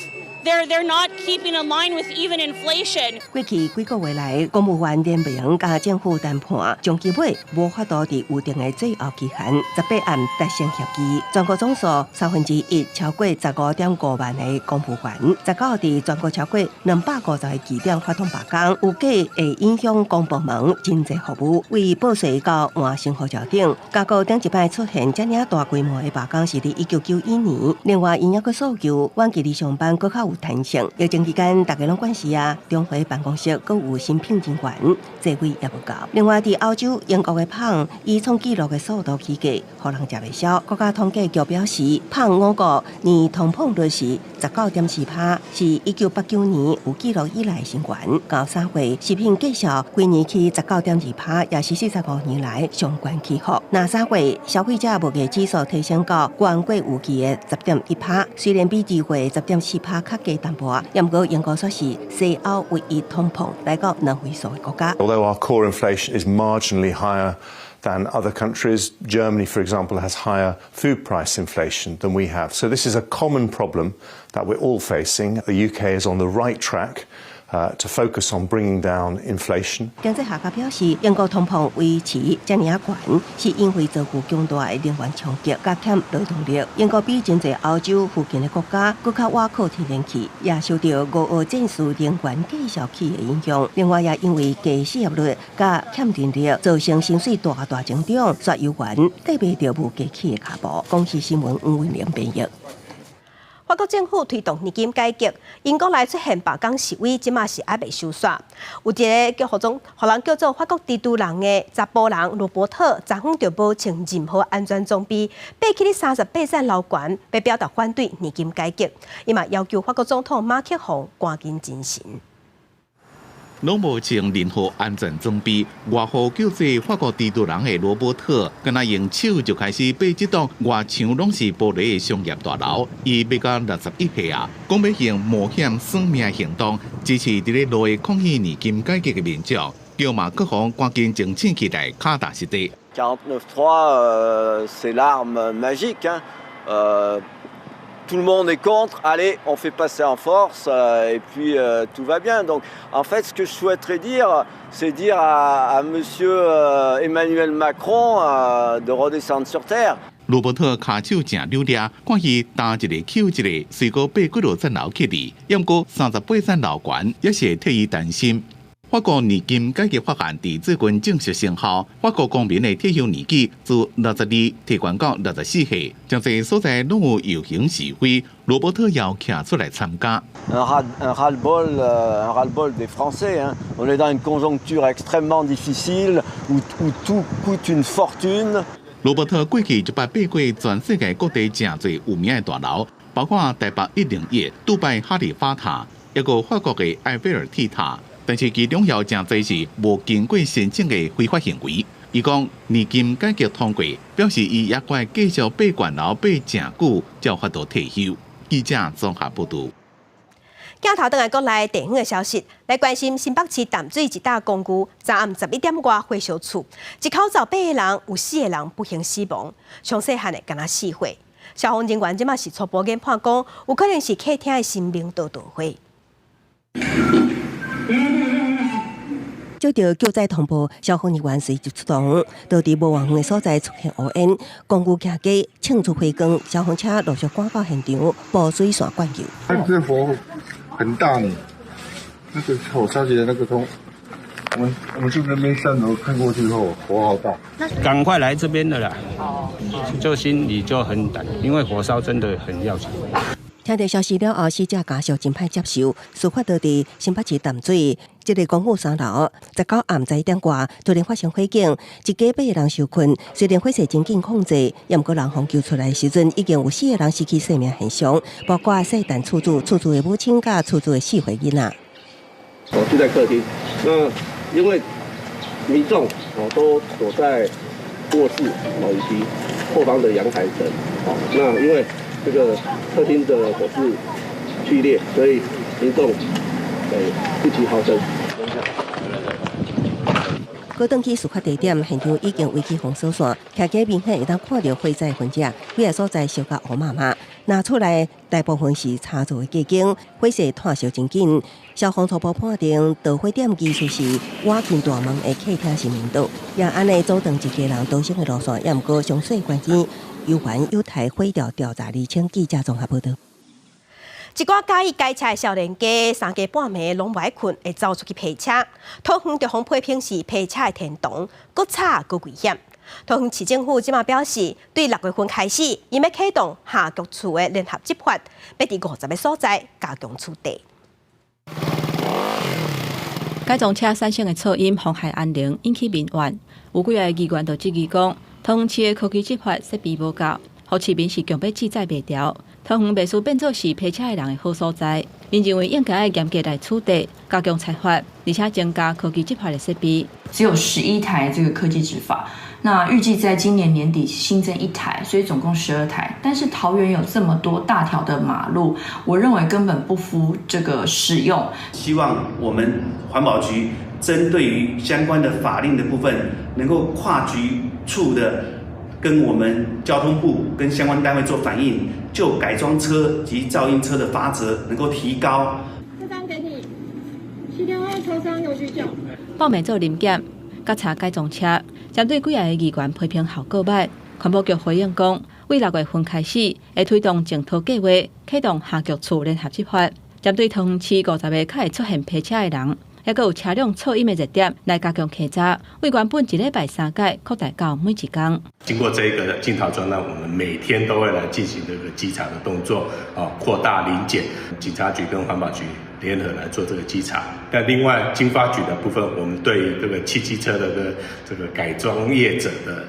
S8: They're not keeping in line with even inflation.
S7: 過去幾個月來，公務員聯盟佮政府談判，終其尾無法度佇預定的最後期限18暗達成協議。全國總數1/3，超過15.5萬个公務員，19佇全國超過250個據點發動罷工，預計會影響公部門真濟服務。為報稅到換新護照等，加國頂一擺出現遮爾大規模的罷工是佇1991年。另外，𪜶猶閣訴求遠距離上班閣較有彈性。疫情期間，大家攏關時啊，重回辦公室，閣有新聘人員，座位也無夠。另外，佇歐洲，英國的麭以創紀錄的速度起價，予人食袂消。國家統計局表示，麭五個年通膨率是19.4%，是1989年有記錄以來新高。到3月，食品價數規年起19.2%，也是45年來上懸起伏。那3月消費者物價指數提升到懸過預期的10.1%，雖然比2月10.4%較低淡薄，毋過英國煞是西歐唯一通膨來到兩位數的國家。
S9: Although our core inflation is marginally higher than other countries, Germany, for example, has higher food price inflation than we have. So this is a common problem that we're all facing. The UK is on the right track to focus on bringing down inflation.
S7: 經濟學家表示，英國通膨維持遮爾仔懸，是因為遭遇強大的能源衝擊，佮欠勞動力。英國比真濟歐洲附近的國家閣較倚靠天然氣，也受著俄烏戰事能源價數起的影響。另外，也因為低失業率佮欠人力，造成薪水大大增長，石油員綴袂著物價起的跤步。公視新聞吳文玲編譯。
S1: 法國政府推動年金改革，英國內出現罷工示威，這馬是猶未收煞。有一个叫予人，予人叫做法國蜘蛛人的查埔人羅伯特，昨昏就無穿任何安全裝備，爬起咧38層樓懸，欲表達反對年金改革。伊嘛要求法國總統馬克宏趕緊進行。
S2: 攏無穿任何安全裝備，外號叫做法國蜘蛛人的羅伯特，敢若用手就開始爬這棟外牆攏是玻璃的商業大樓。伊爬到61歲啊，講欲用冒險算命行動支持佇咧路的抗議年金改革的民眾，叫馬克宏趕緊清醒起來，跤踏實地。
S10: 49.3, c'est l'arme magique. Tout le monde est contre, allez, on fait passer en force et puis tout va bien. Donc en fait, ce que je souhaiterais dire, c'est dire à monsieur Emmanuel Macron de redescendre sur terre.
S2: 羅伯特跤手誠溜掠，看伊踏一个抾一个，隨閣爬幾落層樓起來，毋過38層樓懸，也是會替伊擔心。法國年金改革法案佇最近正式生效，法國公民的退休年紀自62提懸到64歲，誠濟所在攏有遊行示威，羅伯特也徛出來參加。
S10: Un ras-le-bol des Français, hein. On est dans une conjoncture extrêmement difficile où tout coûte une fortune.
S2: 羅伯特過去就捌爬過全世界各地誠濟有名的大樓，包括台北101、杜拜哈利法塔，抑閣法國的埃菲爾鐵塔。但是其中有誠濟是無經過申請的非法行為。伊講年金改革通過，表示伊猶閣會繼續爬懸樓爬誠久，才有法度退休。記者綜合報導。
S1: 鏡頭轉來國內地方的消息，來關心新北市淡水一棟公寓，昨暗11點外火燒厝，一口走八个人，有四個人不幸死亡，上細漢的敢若4歲。消防人員這馬是初步研判講，有可能是客廳的神明桌著火。
S7: 接著救災通報，消防人員隨即出動，當佇無偌遠的所在出現烏煙，公寓行街衝出火光，消防車陸續趕到現場，布水線灌救。
S12: 這火很大呢，那個火燒起來那個通，我們就那邊3樓看過去後，火好大。
S20: 趕快來這邊的啦，就心裡就很膽，因為火燒真的很要緊。
S7: 聽著消息了後，死者家屬真歹接受。事發佇新北市淡水，這个公寓3樓，19暗11點外突然發生火警，一家八个人受困。雖然火勢真緊控制，毋過人予救出來的時陣，已經有四個人失去生命現象，包括細漢厝主、厝主的母親佮厝主的4歲囡仔。
S25: 我就在客廳，那因為民眾哦都躲在臥室哦以及後方的陽台層，哦，那因為這個客廳的火勢劇烈，所以民眾一起逃生。
S7: 閣轉去事發地點，現場已經圍起封鎖線，騎機明顯會當看著火災痕跡，幾个所在燒甲烏麻麻。拿出來大部分是柴做的隔間，火勢湠燒真緊。消防初步判定導火點其實是倚近大門的客廳是明道，也按呢阻斷一家人逃生的路線，也毋過詳細原因，由原友台火調調查釐清。記者綜合報道。
S1: 一寡佮意開車的少年家，三更半暝攏無愛睏，會走出去泊車。桃園就予批評是泊車的天堂，閣吵閣危險。桃園市政府這馬表示，對6月份開始，𪜶欲啟動轄局處的聯合執法，欲佇50個所在加強取締。
S5: 改裝車產生的噪音，妨害安寧，引起民怨。有幾个議員就質疑講，桃園市的科技執法設備無夠，予市民是強欲志在袂牢。桃園袂輸變做是泊車的人的好所在。𪜶認為應該愛嚴格來取締，加強裁罰，而且增加科技執法的設備。
S11: 只有11台這個科技執法，那預計在今年年底新增一台，所以總共12台。但是桃園有這麼多大條的馬路，我認為根本不敷這個使用。
S13: 希望我們環保局針對於相關的法令的部分，能夠跨局處的跟我們交通部跟相關單位做反映，就改裝車及噪音車的罰則能夠提高。
S14: 這張給你，7天後車商郵局繳。
S5: 報名做臨檢，佮查改裝車，針對幾个議員批評效果䆀，環保局回應講，對6月份開始會推動淨桃計畫，啟動轄局處聯合執法，針對桃園市50個較會出現泊車的人，抑閣有車輛噪音的熱點來加強稽查，為原本一禮拜三擺擴大到每一工。
S15: 經過這個淨桃專案，我們每天都會來進行這個稽查的動作，啊，擴大臨檢，警察局跟環保局聯合來做這個稽查。但另外經發局的部分，我們對這個汽機車的這個改裝業者的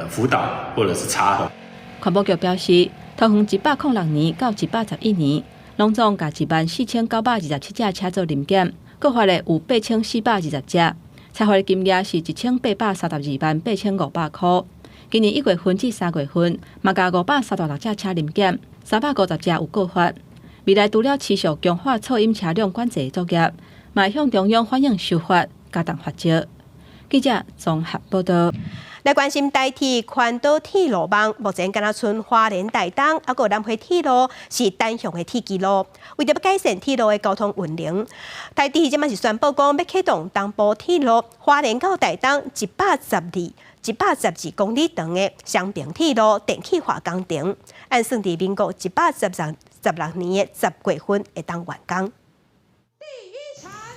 S15: 輔導或者是查核。
S5: 環保局表示，桃園106年到111年，攏總共14,927隻車做臨檢，告發的有8420隻，裁罰的金額是18,328,500塊。今年1月份至3月份，嘛共536隻車臨檢，350隻有告發。未來除了持續強化噪音車輛管制的作業，嘛會向中央反映修法，加重罰則。記者綜合報道。
S1: 來關心台鐵環島鐵路網，目前敢若賰花蓮台東，猶閣有南迴鐵路是單向的鐵支路。為著欲改善鐵路的交通運能，台鐵這馬是宣布講欲啟動東部鐵路花蓮到台東112公里長的雙平鐵路電氣化工程，按算佇民國116年的10月份會當完工。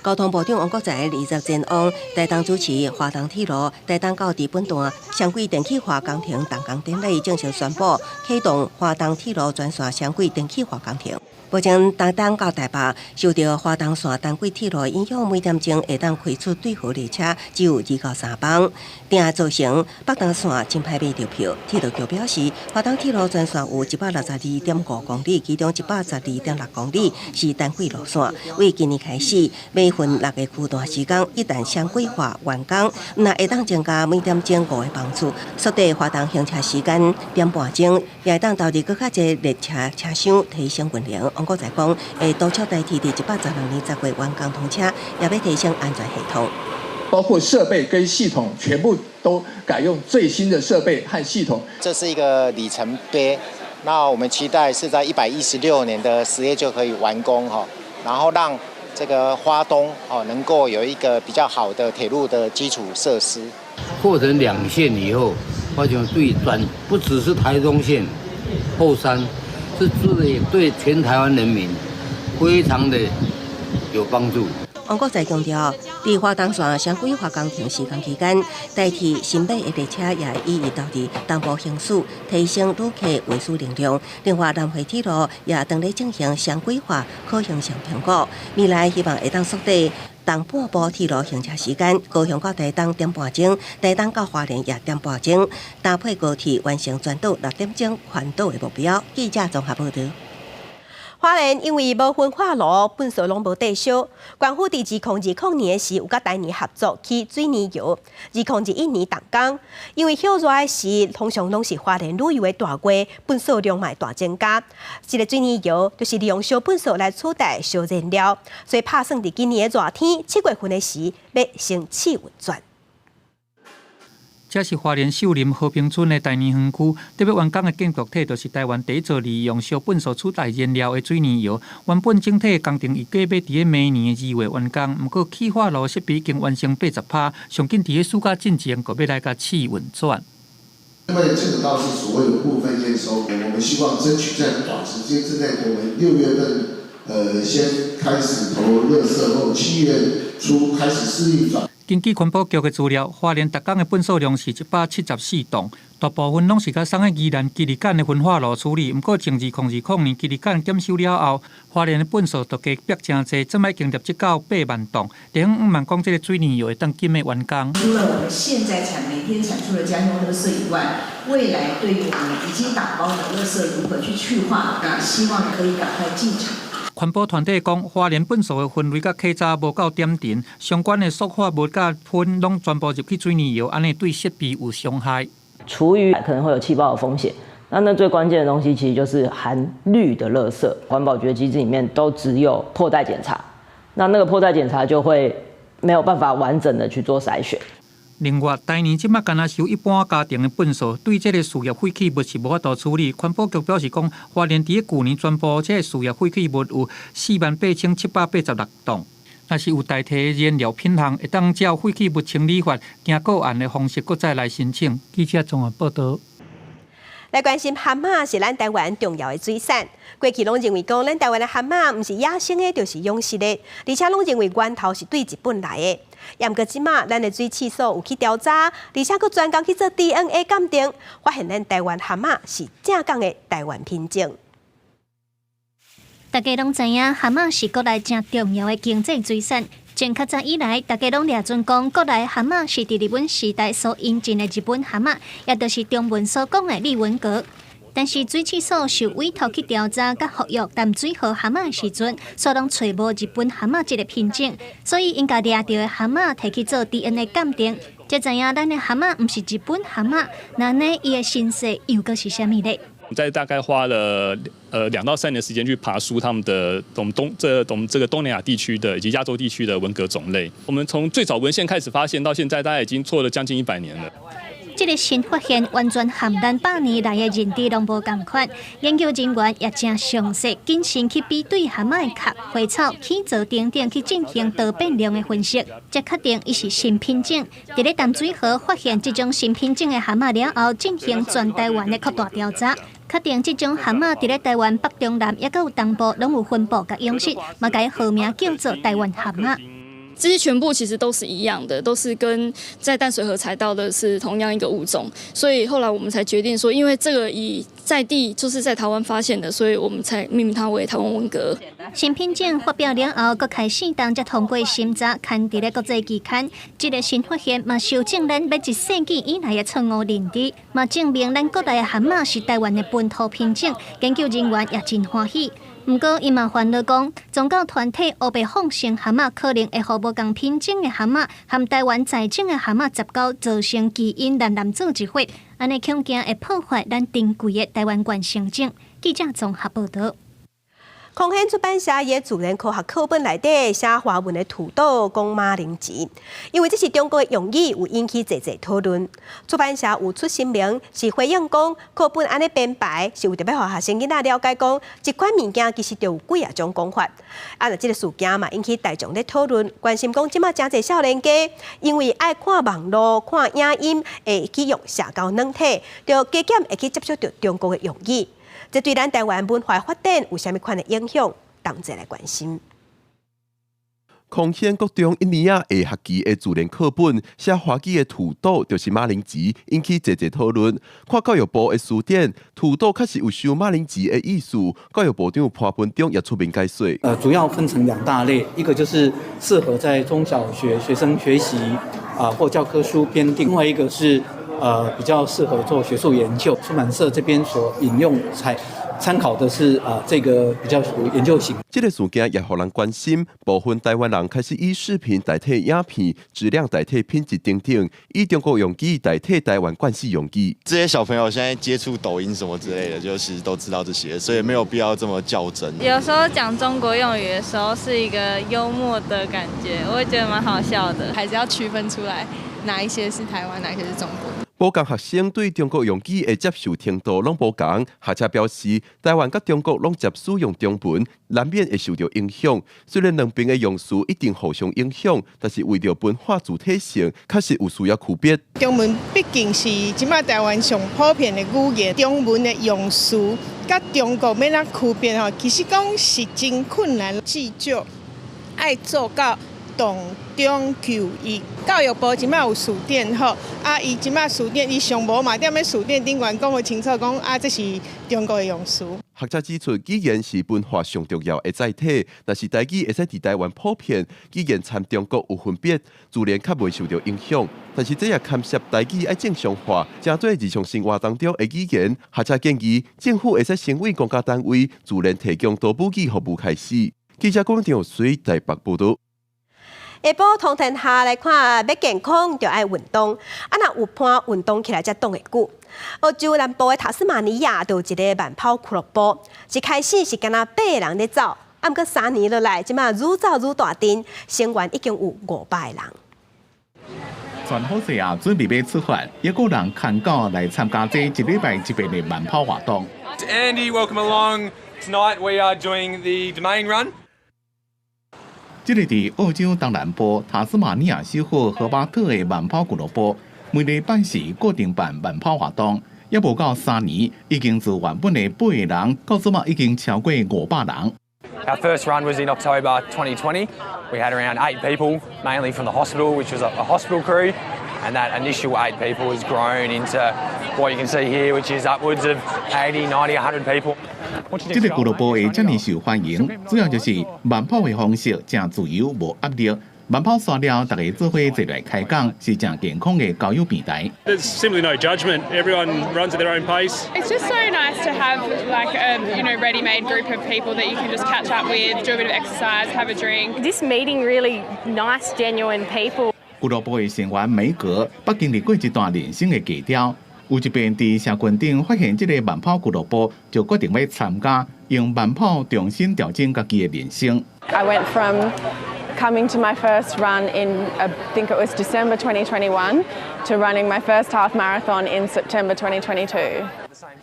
S7: 交通部長王國材20前往台東主持花東鐵路台東到知本段雙軌電氣化工程動工典禮，正式宣布啟動花東鐵路全線雙軌電氣化工程。目前台東到台北受著花東線單軌鐵路的影響，每點鐘會當開出對河列車只有2到3班，定造成北東線真歹買著票。鐵路局表示，花東鐵路全線有162.5公里，其中112.6公里是單軌路線。為今年開始，每分六个區段時間，一旦雙軌化完工，若會當增加每點鐘5個班次，縮短花東行車時間點半鐘，也會當投入閣較濟列車車廂，提升運能。王國材講，會督促台鐵佇116年10月完工通車，也欲提升安全系統，
S16: 包括設備跟系統全部都改用最新的設備和系統。
S26: 這是一個里程碑，那我們期待是在116年的10月就可以完工哈，然後讓這個花東哦能夠有一個比較好的鐵路的基礎設施。
S27: 擴成兩線以後，我想對轉不只是台東縣後山。是對全台灣人民非常的有幫助。
S7: 王國材強調，佇花東線雙軌化工程施工期間，台鐵新買的列車也會一一投佇東部行駛，提升旅客運輸能量。另外，南迴鐵路也正咧進行雙軌化可行性評估，未來希望會當縮短東半部鐵路行車時間，高雄到台東點半鐘，台東到花蓮也點半鐘，搭配高鐵完成全島6點鐘環島的目標。記者綜合報道。
S1: 花蓮因為無焚化爐，糞埽攏無地燒。縣府佇2020年的時有佮台泥合作起水泥窯，2021年動工。因為暑熱的時，通常攏是花蓮旅遊的大月，糞埽量嘛會大增加。這个水泥窯就是利用燒糞埽來取代燒燃料，所以拍算佇今年的熱天7月份的時，欲先試運轉。
S17: 這是花蓮秀林和平村的大年園區，得欲完工的建築體，就是台灣第一座利用燒糞埽取代燃料的水泥窯。原本整體工程預計欲佇咧明年的2月完工，毋過氣化爐設備已經完成80%，上緊佇咧暑假進前，閣欲來共試運轉。
S18: 因為這個倒是所謂的部分驗收，我們希望爭取在短時間之內，我們6月份先開始投垃圾後，7月初開始試運轉。
S17: 根據環保局的資料，花蓮逐工的糞埽量是174噸，大部分攏是共送去宜蘭基利干的焚化爐處理。毋過，從2020年基利干減收了後，花蓮的糞埽就加逼誠濟，這擺已經累積到8萬噸。地方向望講，這个水泥窯會當緊的完工。
S19: 除了我們現在每天產出的家用垃圾以外，未來對於我們已經打包的垃圾如何去去化，那希望可以趕快進場。
S17: 環保團體講，花蓮糞埽的分類佮稽查無夠點陣，相關的塑化物佮糞攏全部入去水泥窯，按呢對設備有傷害。
S21: 廚餘可能會有氣爆的風險。那最關鍵的東西其實就是含氯的垃圾。環保局的機制裡面都只有破袋檢查，那個破袋檢查就會沒有辦法完整的去做篩選。
S17: 另外，台南這擺干焦收一般家庭的糞埽，對這个事業廢棄物是無法度處理。環保局表示講，花蓮佇咧舊年全部這个事業廢棄物有48,786噸。若是有代替燃料品項，會當照廢棄物清理法，經個案的方式，閣再來申請。記者綜合報導。
S1: 來關心蚶仔是咱台灣重要的水產。過去攏認為講，咱台灣的蚶仔毋是野生的，就是養殖的，而且攏認為源頭是對日本來的。毋過這馬，咱的水試所有去調查，而且閣專工去做 DNA 鑑定，發現咱台灣蚶仔是正港的台灣品種。
S22: 大家攏知影，蚶仔是國內誠重要的經濟水產。從較早以來，大家攏掠準講，國內蚶仔是佇日本時代所引進的日本蚶仔，也就是中文所講的日文蛤。但是水試所受委託去調查佮復育淡水河蚶仔的時陣，煞攏揣無日本蚶仔這个品種，所以𪜶共掠著的蚶仔提去做 DNA 鑑定，才知影咱的蚶仔毋是日本蚶仔，那呢伊的身世又閣是啥物咧？
S23: 在大概花了2到3年時間去爬梳他們的我們東這我們這個東南亞地區的以及亞洲地區的文蛤種類。我們從最早文獻開始發現到現在，大概已經錯了將近100年了。
S22: 這个新發現完全和咱百年來的認知攏無仝款，研究人員也誠詳細謹慎去比對蚶仔的殼、花草、起座等等去進行多變量的分析，才確定伊是新品種。佇咧淡水河發現這種新品種的蚶仔了後，進行全台灣的擴大調查，確定這種蚶仔佇咧台灣北中南抑閣有東部攏有分布佮養殖，嘛共伊號名叫做台灣蚶仔。
S24: 這些全部其實都是一樣的，都是跟在淡水河採到的是同樣一個物種，所以後來我們才決定說，因為這個以在地就是在台灣發現的，所以我們才命名它為台灣文蛤。
S22: 新品種發表了後，閣開四冬才通過審查，刊佇咧國際期刊。這个新發現嘛，修正咱欲一世紀以來的錯誤認知，嘛證明咱國內的蚶仔是台灣的本土品種。研究人員也真歡喜。毋過，𪜶嘛煩惱講，宗教團體烏白放生蚶仔，可能會予無仝品種的蚶仔，和台灣在種的蚶仔雜交，造成基因濫濫做一伙，按呢恐驚會破壞咱珍貴的台灣原生種。記者綜合報導。
S1: 空天出版社伊自然科學課本內底寫華文的土豆講馬鈴薯，因為這是中國的用語，有引起濟濟討論。出版社有出聲明，是回應講課本按呢編排，是為著欲予學生囡仔了解講，這款物件其實就有幾仔種講法。啊，若這个事件嘛引起大眾咧討論，關心講這馬誠濟少年家，因為愛看網路、看影音，會去用社交軟體，就加減會去接觸著中國的用語。這對咱台灣文化發展有啥物款的影響？同齊來關心。
S28: 空天國中一年仔下學期的自然課本寫華語的土豆就是馬鈴薯，引起濟濟討論。看教育部的辭典，土豆確實有收馬鈴薯的意思。教育部長潘文忠也出面解說。
S29: 主要分成兩大類，一個就是適合在中小學學生學習啊或教科書編訂，另外一個是比較適合做學術研究。出版社這邊所引用採參考的是啊，這個比較屬於研究型。
S28: 這个事件也予人關心，部分台灣人開始以視頻代替影片，質量代替品質等等，以中國用語代替台灣慣勢用語。
S30: 這些小朋友現在接觸抖音什麼之類的，就其實都知道這些，所以沒有必要這麼較真。
S31: 有時候講中國用語的時候，是一個幽默的感覺，我會覺得蠻好笑的。
S32: 還是要區分出來，哪一些是台灣，哪一些是中國。
S28: 無仝學生對中國用語的接受程度攏無仝，學者表示，台灣佮中國攏捷使用中文，難免會受著影響。雖然兩邊的用詞一定互相影響，但是為著文化主體性，確實有需要區別。
S2: 中文畢竟是這擺台灣上普遍的語言，中文的用詞佮中國欲按怎區別吼，其實講是真困難，至少愛做到同中求異。教育部這擺有辭典吼，啊，伊這擺辭典，伊上無嘛，踮咧辭典頂懸講予清楚，講啊，這是中國的用詞。
S28: 學者指出，語言是文化上重要的載體，若是台語會使佇台灣普遍，語言摻中國有分別，自然較袂受著影響。但是這也牽涉台語愛正常化，成做日常生活當中的語言。學者建議，政府會使成為公家單位，自然提供多母語服務開始。記者郭長水台北報導。
S1: 下晡通天下來看，欲健康就愛運動。啊，若有伴運動起來才擋會久。澳洲南部的塔斯馬尼亞就有一个慢跑俱樂部，一開始是干焦八个人咧走，啊，毋過3年落來，這馬愈走愈大陣，成員已經有500个人。
S3: 全好勢啊，準備欲出發，抑閣有人牽狗來參加這一禮拜一遍的慢跑活動。
S4: Andy, welcome along. Tonight we are doing the Domain Run.
S3: 這个佇澳洲東南部塔斯馬尼亞首府荷巴特的慢跑俱樂部，每禮拜是固定辦慢跑活動，猶無夠3年，已經自原本的八個人，到這馬已經超過500人。
S4: Our first run was in October 2020. We had around eight people, mainly from the hospital, which was a hospital crew, and that initial eight people has grown into what you can see here, which is upwards of 80, 90, 100 people.
S3: 這个俱樂部會遮爾受歡迎，主要就是慢跑的方式誠自由無壓力。慢跑煞了，大家做伙坐來開講，是誠健康的交友平台。
S6: There's simply no judgment. Everyone runs at their own pace.
S8: It's just so nice to have like a ready-made group of people that you can just catch up with, do a bit of exercise, have a drink.
S9: Just meeting really nice, genuine people.
S3: 俱樂部的成員梅格，捌經歷過一段人生的低潮，有一遍佇社群頂發現這个慢跑俱樂部，就決定欲參加，用慢跑重新調整家己的人生。
S8: I went from coming to my first run in, I think it was December 2021, to running my first half marathon in September 2022.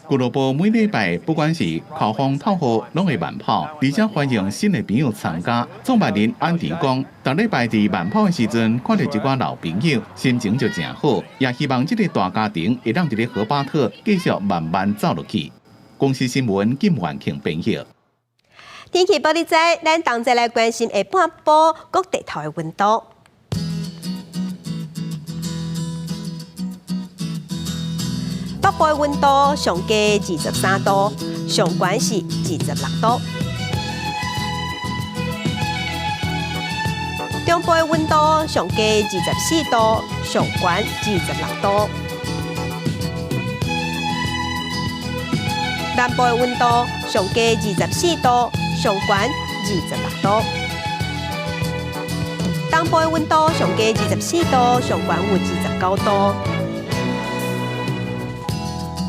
S3: 俱樂部每禮拜不管是口風透雨，攏會慢跑，而且歡迎新的朋友參加。創辦人安迪講，逐禮拜佇慢跑的時陣，看著一寡老朋友，心情就誠好，也希望這个大家庭會當佇咧荷巴特繼續慢慢走落去。公視新聞金元慶編譯。
S1: 天氣報你知，咱同齊來關心下半晡各地頭的溫度。北部的溫度上低23度，上懸是26度。中部的溫度上低24度，上懸26度。南部的溫度上低24度，上懸26度。東部的溫度上低24度，上懸有29度。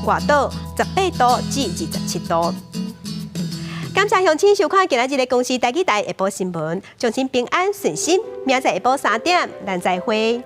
S1: 外島18度至27度。感謝鄉親收看今仔日的公視台語台下晡新聞，祝恁平安順心。明仔載下晡3點，咱再會。